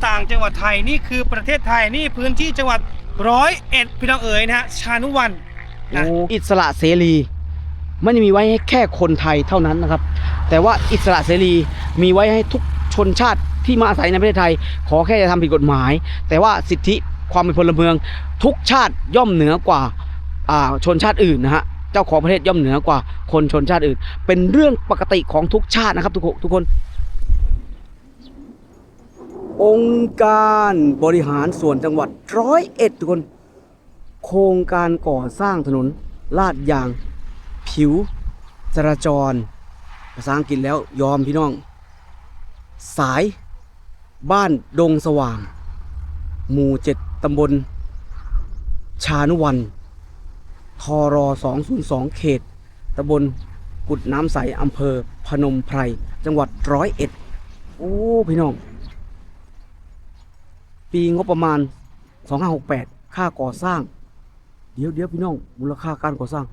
ต่างจังหวัดไทย นี่คือประเทศไทย นี่พื้นที่จังหวัดร้อยเอ็ด พี่น้องเอ๋ยนะฮะ ชานุวันนะ โอ้ อิสระเสรีไม่ได้มีไว้ให้แค่คนไทยเท่านั้นนะครับ แต่ว่าอิสระเสรีมีไว้ให้ทุกชนชาติที่มาอาศัยในประเทศไทย ขอแค่อย่าทำผิดกฎหมาย แต่ว่าสิทธิความเป็นพลเมืองทุกชาติย่อมเหนือกว่า อ่า ชนชาติอื่นนะฮะ เจ้าของประเทศย่อมเหนือกว่าคนชนชาติอื่น เป็นเรื่องปกติของทุกชาตินะครับ ทุกคน ทุกคน องค์การบริหารส่วนจังหวัดร้อยเอ็ด ทุกคน โครงการก่อสร้างถนนลาดยางผิวจราจร ภาษาอังกฤษแล้วยอมพี่น้อง สายบ้านดงสว่าง หมู่เจ็ด ตำบลชานุวัน ทร สองศูนย์สอง เขต ตำบลกุดน้ำใส อำเภอพนมไพร จังหวัดร้อยเอ็ด โอ้ พี่น้อง ปีงบประมาณ สองห้าหกแปด ค่าก่อสร้าง เดี๋ยว เดี๋ยว พี่น้อง มูลค่าการก่อสร้าง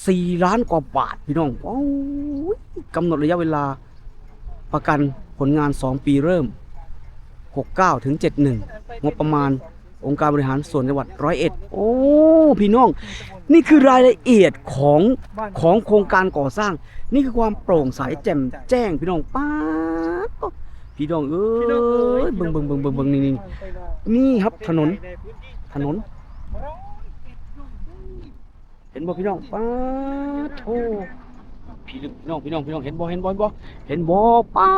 สี่ล้านกว่าบาท พี่น้อง โอ้ย กำหนดระยะเวลาประกันผลงาน สอง ปี เริ่ม หกเก้า ถึง เจ็ดหนึ่ง งบประมาณ องค์การบริหารส่วนจังหวัดร้อยเอ็ด โอ้ พี่น้อง นี่คือรายละเอียดของ ของโครงการก่อสร้าง นี่คือความโปร่งใสแจ่มแจ้ง พี่น้อง ป๊าดโต พี่น้องเอ้ย เบิ่ง เบิ่ง เบิ่ง เบิ่ง เบิ่ง นี่ นี่ นี่ครับ ถนน ถนน เห็นบ่พี่น้อง ป๊าดโธ่ พี่น้อง พี่น้อง พี่น้อง เห็นบ่ เห็นบ่ เห็นบ่ เห็นบ่ ป๊า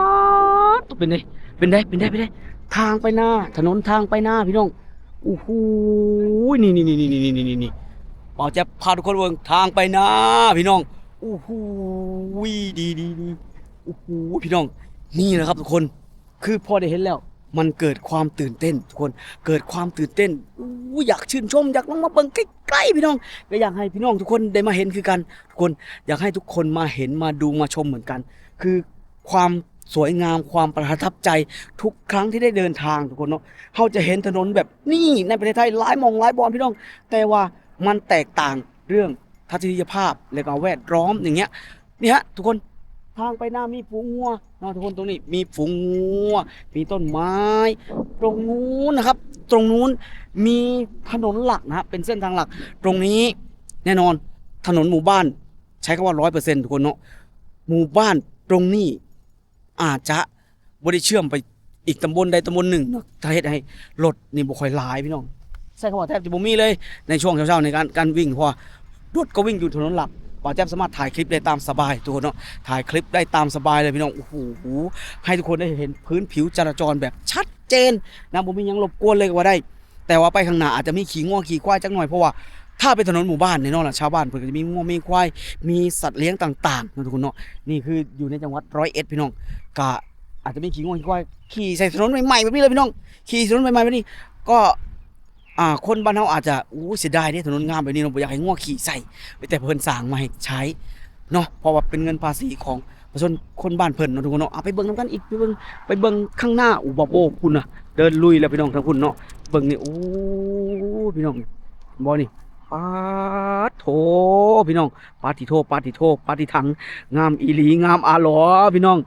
ดโธ่ เป็นได เป็นได เป็นได เป็นได ทางไปนา ถนนทางไปนา พี่น้อง โอ้โห นี่ นี่ นี่ บ่าวแจ๊บพาทุกคนเบิ่งทางไปนา พี่น้อง โอ้โห ดี ดี ดี โอ้โห พี่น้อง นี่แหละครับทุกคน คือพอได้เห็นแล้ว มันเกิดความตื่นเต้นทุกคน เกิดความตื่นเต้น อู้ อยากชื่นชม อยากลองมาเบิ่งใกล้ๆ พี่น้อง ก็อยากให้พี่น้องทุกคนได้มาเห็นคือกัน ทุกคน อยากให้ทุกคนมาเห็น มาดู มาชมเหมือนกัน คือความสวยงาม ความประทับใจ ทุกครั้งที่ได้เดินทางทุกคนเนาะ เฮาจะเห็นถนนแบบนี้ในประเทศไทยหลายหม่องหลายบ่อนพี่น้อง แต่ว่ามันแตกต่างเรื่องทัศนียภาพ แล้วก็แวดล้อมอย่างเงี้ย นี่ฮะทุกคน ทางไปนามีฝูงงัวเนาะทุกคน ตรงนี้มีฝูงงัว มีต้นไม้ ตรงนู้นนะครับ ตรงนู้นมีถนนหลักนะฮะ เป็นเส้นทางหลัก ตรงนี้แน่นอนถนนหมู่บ้าน ใช้คำว่า ร้อยเปอร์เซ็นต์ ทุกคนเนาะ หมู่บ้านตรงนี้ อาจจะบ่ได้เชื่อมไปอีกตำบลใดตำบลหนึ่งเนาะ ถ้าเฮ็ดให้รถนี่บ่ค่อยหลายพี่น้อง ใช้คำว่าแทบจะบ่มีเลย ในช่วงเช้าๆ ในการ การวิ่ง เพราะว่ารถก็วิ่งอยู่ถนนหลัก บ่าวแจ๊บสามารถถ่ายคลิปได้ตามสบายทุกคนเนาะ ถ่ายคลิปได้ตามสบายเลยพี่น้อง โอ้โห ให้ทุกคนได้เห็นพื้นผิวจราจรแบบชัดเจนนะ บ่มีหยังรบกวนเลยก็ว่าได้ แต่ว่าไปข้างหน้าอาจจะมีขี้งัวขี้ควายจักหน่อย เพราะว่าถ้าเป็นถนนหมู่บ้านแน่นอนล่ะ ชาวบ้านเพิ่นก็จะมีงัวมีควาย มีสัตว์เลี้ยงต่างๆ เนาะทุกคนเนาะ นี่คืออยู่ในจังหวัดร้อยเอ็ดพี่น้อง ก็อาจจะมีขี้งัวขี้ควายขี่ใส่ถนนใหม่ๆ แบบนี้เลยพี่น้อง ขี่ถนนใหม่ๆ แบบนี้ ก็ อ่า คนบ้านเฮาอาจจะ โอ้ เสียดายเด้ ถนนงามแบบนี้เนาะ บ่อยากให้งัวขี่ใส่ แต่เพิ่นสร้างมาให้ใช้เนาะ เพราะว่าเป็นเงินภาษีของประชาชนคนบ้านเพิ่นเนาะทุกคนเนาะ เอาไปเบิ่งนำกันอีก ไปเบิ่ง ไปเบิ่งข้างหน้า โอ้ บ่ โอ้ พุ้นน่ะ เดินลุยแล้วพี่น้อง ทางพุ้นเนาะ เบิ่งนี่ โอ้ พี่น้อง บ่นี่ ป๊าดโธ่ พี่น้อง ปาดติโธ่ ปาดติโธ่ ปาดติถัง งามอีหลี งามอาหลอ พี่น้อง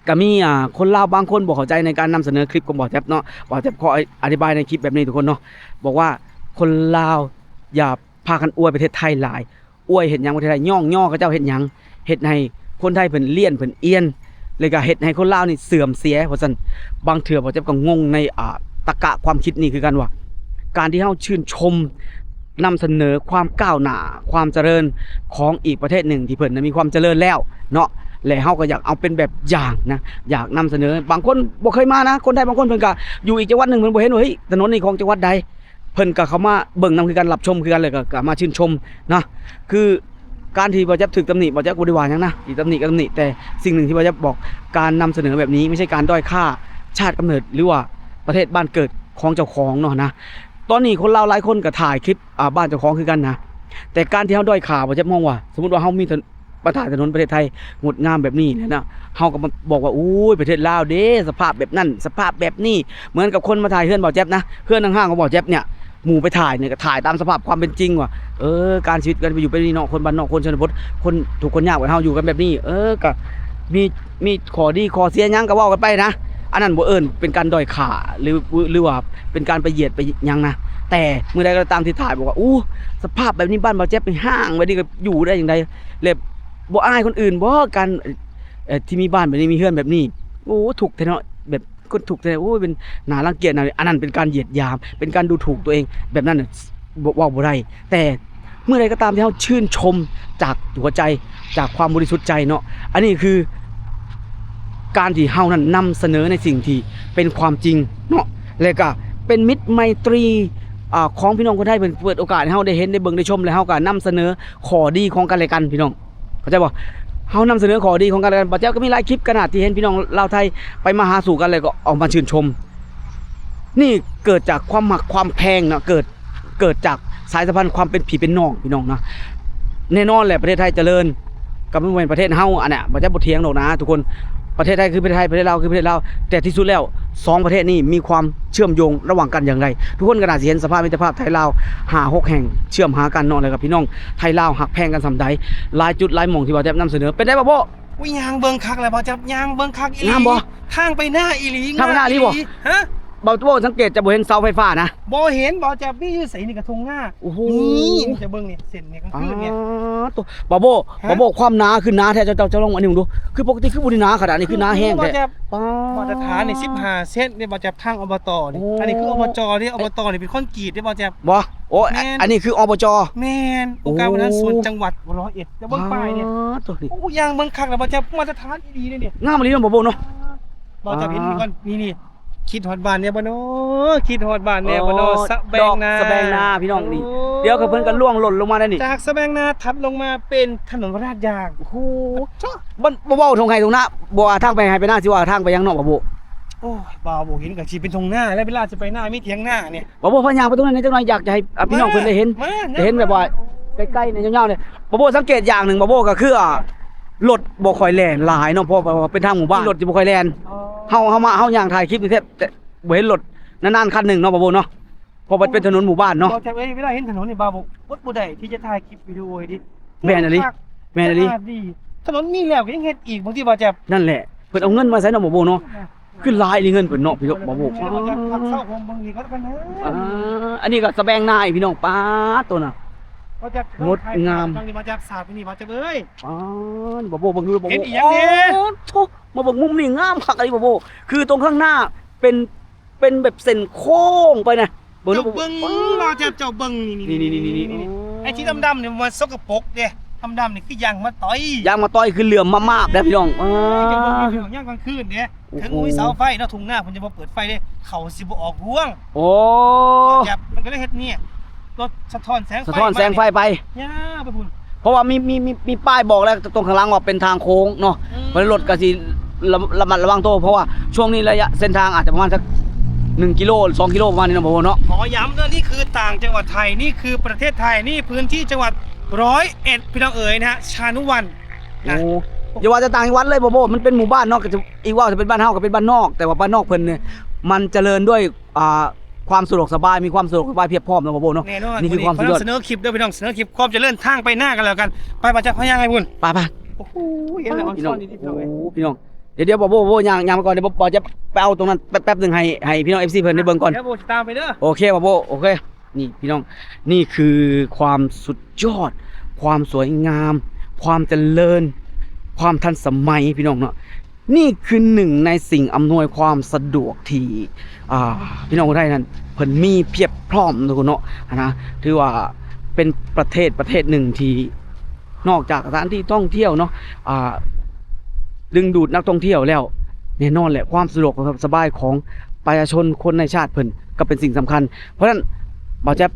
ก็มี อ่า คนลาวบางคนบ่เข้าใจในการนำเสนอคลิปของบ่าวแจ๊บเนาะ บ่าวแจ๊บขออธิบายในคลิปแบบนี้ทุกคนเนาะ บอกว่าคนลาวอย่าพากันอวยประเทศไทยหลาย อวยเฮ็ดหยังประเทศไทย ย่องย่อเขาเจ้าเฮ็ดหยัง เฮ็ดให้คนไทยเพิ่นเลี้ยนเพิ่นเอียน แล้วก็เฮ็ดให้คนลาวนี่เสื่อมเสีย ว่าซั่น บางเทื่อบ่าวแจ๊บก็งงใน อ่า ตรรกะความคิดนี้คือกันว่า การที่เฮาชื่นชม นำเสนอความก้าวหน้า ความเจริญของอีกประเทศหนึ่งที่เพิ่นน่ะมีความเจริญแล้วเนาะ และเฮาก็อยากเอาเป็นแบบอย่างนะ อยากนำเสนอ บางคนบ่เคยมานะ คนไทยบางคนเพิ่นก็อยู่อีกจังหวัดหนึ่ง เพิ่นบ่เห็นว่า เฮ้ย ถนนนี่ของจังหวัดใด เพิ่นก็เข้ามาเบิ่งนำคือกัน รับชมคือกัน แล้วก็ ก็มาชื่นชมนะ คือการที่บ่าวแจ๊บถูกตำหนิ บ่าวแจ๊บก็บ่ได้ว่าหยังนะ สิตำหนิก็ตำหนิ แต่สิ่งหนึ่งที่บ่าวแจ๊บบอก การนำเสนอแบบนี้ไม่ใช่การด้อยค่าชาติกำเนิด หรือว่าประเทศบ้านเกิดของเจ้าของเนาะนะ ตอนนี้คนลาวหลายคนก็ถ่ายคลิป อ่า บ้านเจ้าของคือกันนะ แต่การที่เฮาด้อยค่า บ่าวแจ๊บมองว่า สมมุติว่าเฮามีถน- มาถ่ายถนนประเทศไทยงดงามแบบนี้แล้วนะ เฮาก็มาบอกว่า โอ้ย ประเทศลาวเด้ สภาพแบบนั้น สภาพแบบนี้ เหมือนกับคนมาถ่ายเฮือนบ่าวแจ๊บนะ เฮือนห่างๆ ของบ่าวแจ๊บเนี่ย หมู่ไปถ่ายเนี่ยก็ถ่ายตามสภาพความเป็นจริงว่า เออ การชีวิตการไปอยู่เป็นนี่เนาะ คนบ้านนอก คนชนบท คนทุกข์คนยากแบบเฮาอยู่กันแบบนี้ เออ ก็มี มีข้อดีข้อเสียหยังก็เว้ากันไปนะ ອັນນັ້ນບໍ່ເອີ້ນເປັນການດ້ອຍຄ່າ ຫຼື ຫຼືວ່າເປັນການໄປຢຽດໄປຫຍັງນະ. ແຕ່ມື້ໃດກໍຕາມທີ່ຖ່າຍບອກວ່າ ໂອ້ ສະພາບແບບນີ້ ບ້ານບ່າວແຈັບນີ້ຮ້າງແບບນີ້ ກໍຢູ່ໄດ້ຈັ່ງໃດ? ແລະ ບໍ່ອາຍຄົນອື່ນບໍ່ ການ ເອີ ທີ່ມີບ້ານແບບນີ້ ມີເຮືອນແບບນີ້? ໂອ້ ທຸກແທ້ເນາະ ແບບ ຄົນທຸກແທ້ ໂອ້ຍ ເປັນໜ້າລັງກຽດນະ. ອັນນັ້ນເປັນການຢຽດຢາມ ເປັນການດູຖູກຕົວເອງ ແບບນັ້ນນະ ບໍ່ ເວົ້າບໍ່ໄດ້. ແຕ່ເມື່ອໃດກໍຕາມທີ່ເຮົາຊື່ນຊົມຈາກຫົວໃຈ ຈາກຄວາມບໍລິສຸດໃຈເນາະ ອັນນີ້ຄືການທີ່ເຮົານັ້ນນຳສະເໜີໃນສິ່ງທີ່ເປັນຄວາມຈິງເນາະ ແລະກະເປັນມິດໄມຕີ ອາ ຂອງພີ່ນ້ອງຄົນໄທ ເພິ່ນເປີດໂອກາດໃຫ້ເຮົາໄດ້ເຫັນ ໄດ້ເບິ່ງ ໄດ້ຊົມ ແລະເຮົາກະນຳສະເໜີຂໍ້ດີຂອງກັນແລະກັນ ພີ່ນ້ອງ. ເຂົ້າໃຈບໍ່? ເຮົານຳສະເໜີຂໍ້ດີຂອງກັນແລະກັນ. ບ່າວແຈັບກໍມີຫຼາຍຄລິບຂະໜາດທີ່ເຫັນພີ່ນ້ອງລາວໄທໄປມາຫາສູ່ກັນ ແລ້ວກໍອອກມາຊື່ນຊົມ. ນີ້ເກີດຈາກຄວາມຮັກຄວາມແພງເນາະ ເກີດ ເກີດຈາກສາຍສຳພັນຄວາມເປັນພີ່ເປັນນ້ອງ ພີ່ນ້ອງເນາະ. ແນ່ນອນແຫຼະ ປະເທດໄທຈະເລີນ ກໍບໍ່ແມ່ນປະເທດເຮົາ ອັນເນີ້ຍ ບ່າວແຈັບບໍ່ຖຽງດອກນະທຸກຄົນ. ປະເທດໄທຄືປະເທດໄທ ປະເທດລາວຄືປະເທດລາວ ແຕ່ທີ່ສຸດແລ້ວ ສອງປະເທດນີ້ມີຄວາມເຊື່ອມໂຍງລະຫວ່າງກັນຢ່າງໃດ? ທຸກຄົນກໍໜ້າຊິເຫັນສະພາບມິດຕະພາບໄທລາວ ຫ້າຫົກແຫ່ງເຊື່ອມຫາກັນເນາະ ແລ້ວກໍພີ່ນ້ອງໄທລາວຮັກແພງກັນສ່ຳໃດ. ຫຼາຍຈຸດຫຼາຍໝ່ອງທີ່ບ່າວແຈັບນຳສະເໜີ ເປັນໄດ໋ ບ່າວໂບ້? ອຸ້ຍ ຍ່າງເບິ່ງຄັກແລ້ວ ບ່າວແຈັບ ຍ່າງເບິ່ງຄັກອີ່ຫຼີ. ງາມບໍ່? ທາງໄປນາອີ່ຫຼີ ທາງໄປນາອີ່ຫຼີບໍ່? ງາມອີ່ຫຼີ. ຮະ? ບ່າວໂບ້ສັງເກດຈະບໍ່ເຫັນເສົາໄຟຟ້ານະ. ບໍ່ເຫັນ ບ່າວແຈັບ ມີຢູ່ໃສ? ນີ້ກໍທົ່ງນາ. ໂອ້ໂຫ ນີ້ ຈະເບິ່ງນີ້ ເສັ້ນນີ້ກາງຄືນນີ້. ປາດໂທ້ ບ່າວໂບ້ ຮະ? ບ່າວໂບ້ ຄວາມໜາຄືໜາແທ້ ເຈົ້າ ເຈົ້າ ເຈົ້າລອງອັນນີ້ເບິ່ງດູ ຄືປົກກະຕິຄືບໍ່ໄດ້ໜາຂະໜາດນີ້ ຄືໜາແຮງແທ້. ບໍ່ແຈັບ ປາດ ມາດຕະຖານນີ້ສິບຫ້າເຊັນເດ້ ບໍ່ແຈັບ ທາງ ອບຕ ນີ້. ໂອ້ ອັນນີ້ຄື ອບຈ ເດ້ ອບຕ ນີ້ເປັນຄອນກຣີດເດ້ ບໍ່ແຈັບ. ບໍ່? ໂອ້ ແມ່ນ ອັນນີ້ຄື ອບຈ ແມ່ນ ອົງການບໍລິຫານສ່ວນ ໂອ້ ຈັງຫວັດຮ້ອຍເອັດ ແຕ່ເບິ່ງປ້າຍນີ້ ປາດໂທ້ ນີ້ ໂອ້ ຍ່າງເບິ່ງຄັກແລ້ວ ບໍ່ແຈັບ ມາດຕະຖານອີ່ຫຼີເດ້ນີ້. ງາມອີ່ຫຼີເນາະ ບໍ່ ບໍ່ເນາະ. ບໍ່ຈະເຫັນ ອ່າ ກ່ອນ ນີ້ ນີ້ ຄິດຮອດບ້ານແດ່ບໍ່ນໍ? ຄິດຮອດບ້ານແດ່ບໍ່ນໍ? ອໍ ສະແບງນາ ສະແບງນາພີ່ນ້ອງນີ້. ໂອ້ ດຽວກໍເພິ່ນກໍລ່ວງຫຼົ່ນລົງມາໄດ້ນີ້ ຈາກສະແບງນາຖັດລົງມາເປັນຖະໜົນລາດຢາງ. ໂອ້ໂຫ ໂອ້ໂຫ ມັນບໍ່ເວົ້າທົ່ງໄຮ່ທົ່ງນາ ບໍ່ວ່າທາງໄປໄຮ່ໄປນາ ຊິວ່າທາງໄປຫຍັງເນາະ ບ່າວໂບ້? ໂອ້ຍ ບ່າວໂບ້ເຫັນກໍຊິເປັນທົ່ງນາແລ້ວ ເວລາຊິໄປນາມີຖຽງນານີ້. ບ່າວໂບ້ ພາຍ່າງໄປຕົງນັ້ນແດ່ຈັກໜ່ອຍ ຢາກຈະໃຫ້ ອ່າ ພີ່ນ້ອງເພິ່ນໄດ້ເຫັນ ມາ ໄດ້ເຫັນແບບວ່າໃກ້ໆ ໃນຍາວໆ ນີ້. ບ່າວໂບ້ ສັງເກດຢ່າງໜຶ່ງ ບ່າວໂບ້ ກໍຄື ອ່າ ລົດບໍ່ຄ່ອຍແລ່ນຫຼາຍເນາະ ເພາະວ່າເປັນທາງໝູ່ບ້ານ ລົດຈະບໍ່ຄ່ອຍແລ່ນ. ອໍ ເຮົາ ເຮົາມາ ເຮົາຍ່າງຖ່າຍຄລິບນີ້ແທບ ແຕ່ບໍ່ເຫັນລົດນານໆ ຄັນໜຶ່ງເນາະ ບ່າວໂບ້ເນາະ ເພາະວ່າເປັນຖະໜົນໝູ່ບ້ານເນາະ. ບໍ່ແຈັບເອີຍ ເວລາເຫັນຖະໜົນນີ້ ບ່າວໂບ້ ອົດບໍ່ໄດ້ທີ່ຈະຖ່າຍຄລິບວິດີໂອໃຫ້ເດ. ແມ່ນອີ່ຫຼີ ຄັກ ແມ່ນອີ່ຫຼີ ສະອາດດີ ຖະໜົນມີແລ້ວກໍຍັງເຮັດອີກ ບາງທີ ບໍ່ແຈັບ. ນັ້ນແຫຼະ ເພິ່ນເອົາເງິນມາໃສເນາະ ບໍ່ໂບເນາະ ຄືຫຼາຍນີ້ເງິນເພິ່ນເນາະ ພີ່ນ້ອງ ບໍ່ໂບ. ເອົາເຂົ້າຂອງເບິ່ງນີ້ກໍແລ້ວກັນເດີ. ອ່າ ອັນນີ້ກໍສະແບງນາອີກ ພີ່ນ້ອງ ປາດໂຕນະ ບໍ່ຈັກ ງົດງາມ ທາງນີ້ ບໍ່ຈັກ ສາດນີ້ ບໍ່ຈັກເອີຍ. ປາດ ບໍ່ໂບ ເບິ່ງດູ ບໍ່ໂບ ເຫັນອີ່ຫຍັງແດ່? ໂອ້ໂຫ ມາເບິ່ງມຸມນີ້ ງາມຄັກອີ່ ບໍ່ໂບ ຄືຕົງຂ້າງໜ້າເປັນ ເປັນແບບເສັ້ນໂຄ້ງໄປນະ ເບິ່ງດູ ເຈົ້າເບິ່ງ ບໍ່ແຈັບ ເຈົ້າເບິ່ງນີ້ ນີ້ ນີ້ ນີ້ ນີ້ ນີ້ ນີ້ ນີ້ ໂອ້ ໄອ້ທີ່ດຳໆນີ້ມັນສົກກະປົກເດ້ ດຳໆນີ້ຄືຢາງມາຕ່ອຍ ຢາງມາຕ່ອຍ ຄືເຫຼື້ອມມາບໆເດ້ ພີ່ນ້ອງ. ເອີ ເຈົ້າເບິ່ງຢູ່ ຍາມກາງຄືນເດ້ ໂອ້ໂຫ ເທິງມີເສົາໄຟເນາະ ທົ່ງນາເພິ່ນຈະບໍ່ເປີດໄຟເດ້ ເຂົາຊິບໍ່ອອກຮວງ. ໂອ້ ບໍ່ແຈັບ ມັນກໍເລີຍເຮັດນີ້ ລົດສະທ້ອນແສງໄຟ ສະທ້ອນແສງໄຟໄປ ຍາວໄປພຸ້ນ ເພາະວ່າມີ ມີ ມີ ມີປ້າຍບອກແລ້ວ ຕົງຂ້າງຫຼັງວ່າເປັນທາງໂຄ້ງເນາະ ອືມ ເພາະນັ້ນລົດກໍຊິລະ ລະມັດລະວັງໂຕ ເພາະວ່າຊ່ວງນີ້ໄລຍະເສັ້ນທາງອາດຈະປະມານສັກໜຶ່ງກິໂລ ສອງກິໂລ ປະມານນີ້ເນາະ ບໍ່ໂບເນາະ. ຂໍຢ້ຳເດີ ນີ້ຄືຕ່າງຈັງຫວັດໄທ ນີ້ຄືປະເທດໄທ ນີ້ພື້ນທີ່ຈັງຫວັດຮ້ອຍເອັດ ພີ່ນ້ອງເອີຍນະ ຊານຸວັນນະ. ໂອ້ ຢ່າວ່າແຕ່ຕ່າງຈັງຫວັດເລີຍ ບໍ່ໂບ ມັນເປັນໝູ່ບ້ານເນາະ ກໍຈະ ອີກວ່າຈະເປັນບ້ານເຮົາກໍເປັນບ້ານນອກ ແຕ່ວ່າບ້ານນອກເພິ່ນນີ້ ມັນຈະເລີນດ້ວຍ ອ່າ ຄວາມສະດວກສະບາຍ ມີຄວາມສະດວກສະບາຍພຽບພ້ອມເນາະ ບໍ່ໂບເນາະ. ແນ່ນອນ ນີ້ຄືຄວາມສຸດຍອດ ສະເໜີຄລິບເດີ ພີ່ນ້ອງ ສະເໜີຄລິບຄວາມຈະເລີນທາງໄປນາກັນແລ້ວກັນ ໄປ ໄປ ຈັກພະຍາງໃຫ້ພຸ້ນ ໄປ ໄປ. ໂອ້ໂຫ ເຫັນແລ້ວ ພີ່ນ້ອງ ອ່ອນຊ້ອນດີ ພີ່ນ້ອງເອີຍ ໂອ້ ພີ່ນ້ອງ ດຽວ ດຽວ ບໍ່ໂບ ບໍ່ ຍ່າງ ຍ່າງໄປກ່ອນ ດຽວ ບໍ່ ບໍ່ ຈະໄປເອົາຕົງນັ້ນແປັບ ແປັບໜຶ່ງ ໃຫ້ ໃຫ້ພີ່ນ້ອງ ເອັຟຊີ ເພິ່ນໄດ້ເບິ່ງກ່ອນ ດຽວ ບໍ່ ຊິຕາມໄປເດີ. ໂອເຄ ບໍ່ໂບ ໂອເຄ ນີ້ພີ່ນ້ອງ ນີ້ຄືຄວາມສຸດຍອດ ຄວາມສວຍງາມ ຄວາມຈະເລີນ ຄວາມທັນສະໄໝ ພີ່ນ້ອງເນາະ. ນີ້ຄືໜຶ່ງໃນສິ່ງອຳນວຍຄວາມສະດວກທີ່ ອ່າ ພີ່ນ້ອງຄົນໄທນັ້ນເພິ່ນມີພຽບພ້ອມເນາະ ນະ ຖືວ່າເປັນປະເທດປະເທດໜຶ່ງທີ່ ນອກຈາກສະຖານທີ່ທ່ອງທ່ຽວເນາະ ອ່າ ດຶງດູດນັກທ່ອງທ່ຽວແລ້ວ ແນ່ນອນແຫຼະ ຄວາມສະດວກສະບາຍຂອງປະຊາຊົນຄົນໃນຊາດເພິ່ນກໍເປັນສິ່ງສຳຄັນ. ເພາະນັ້ນ ບ່າວແຈັບ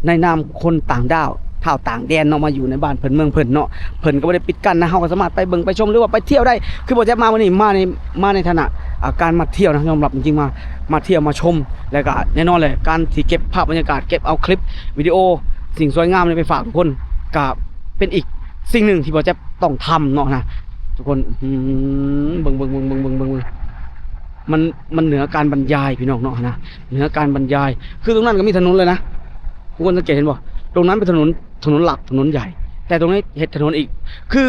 ໃນນາມຄົນຕ່າງດ້າວ ທ້າວຕ່າງແດນເນາະ ມາຢູ່ໃນບ້ານເພິ່ນເມືອງເພິ່ນເນາະ ເພິ່ນກໍບໍ່ໄດ້ປິດກັ້ນນະ ເຮົາກໍສາມາດໄປເບິ່ງໄປຊົມ ຫຼືວ່າໄປທ່ຽວໄດ້. ຄືບ່າວແຈັບມາມື້ນີ້ ມາໃນ ມາໃນຖານະ ອ່າ ການມາທ່ຽວນະ ຍອມຮັບຈິງໆ ມາ ມາທ່ຽວມາຊົມ ແລ້ວກໍແນ່ນອນແຫຼະ ການທີ່ເກັບພາບບັນຍາກາດ ເກັບເອົາຄລິບວິດີໂອ ສິ່ງສວຍງາມນີ້ໄປຝາກທຸກຄົນ ກໍເປັນອີກສິ່ງໜຶ່ງທີ່ບ່າວແຈັບຕ້ອງທຳເນາະນະ ທຸກຄົນ. ອືມ ເບິ່ງ ເບິ່ງ ມັນ ມັນເໜືອການບັນຍາຍ ພີ່ນ້ອງເນາະ ນະ ເໜືອການບັນຍາຍ. ຄືຕົງນັ້ນກໍມີຖະໜົນເລີຍນະ ທຸກຄົນສັງເກດເຫັນບໍ່? ຕົງນັ້ນເປັນຖະໜົນ ຖະໜົນຫຼັກ ຖະໜົນໃຫຍ່ ແຕ່ຕົງນີ້ເຮັດຖະໜົນອີກ ຄື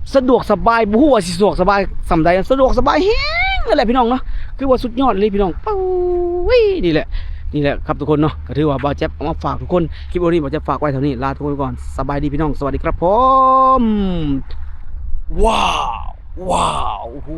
ສະດວກສະບາຍ ບໍ່ຮູ້ວ່າຊິສະດວກສະບາຍສ່ຳໃດ ສະດວກສະບາຍແຮງ ນັ້ນແຫຼະພີ່ນ້ອງເນາະ ຄືວ່າສຸດຍອດເລີຍພີ່ນ້ອງ. ໂອ້ຍ ນີ້ແຫຼະ ນີ້ແຫຼະຄັບທຸກຄົນເນາະ ກໍຖືວ່າບ່າວແຈັບເອົາມາຝາກທຸກຄົນ. ຄລິບວິດີໂອນີ້ບ່າວແຈັບຝາກໄວ້ເທົ່ານີ້ ລາທຸກຄົນໄປກ່ອນ. ສະບາຍດີພີ່ນ້ອງ ສະຫວັດດີຄັບຜົມ. ວ້າວ ວ້າວ ໂອ້ໂຫ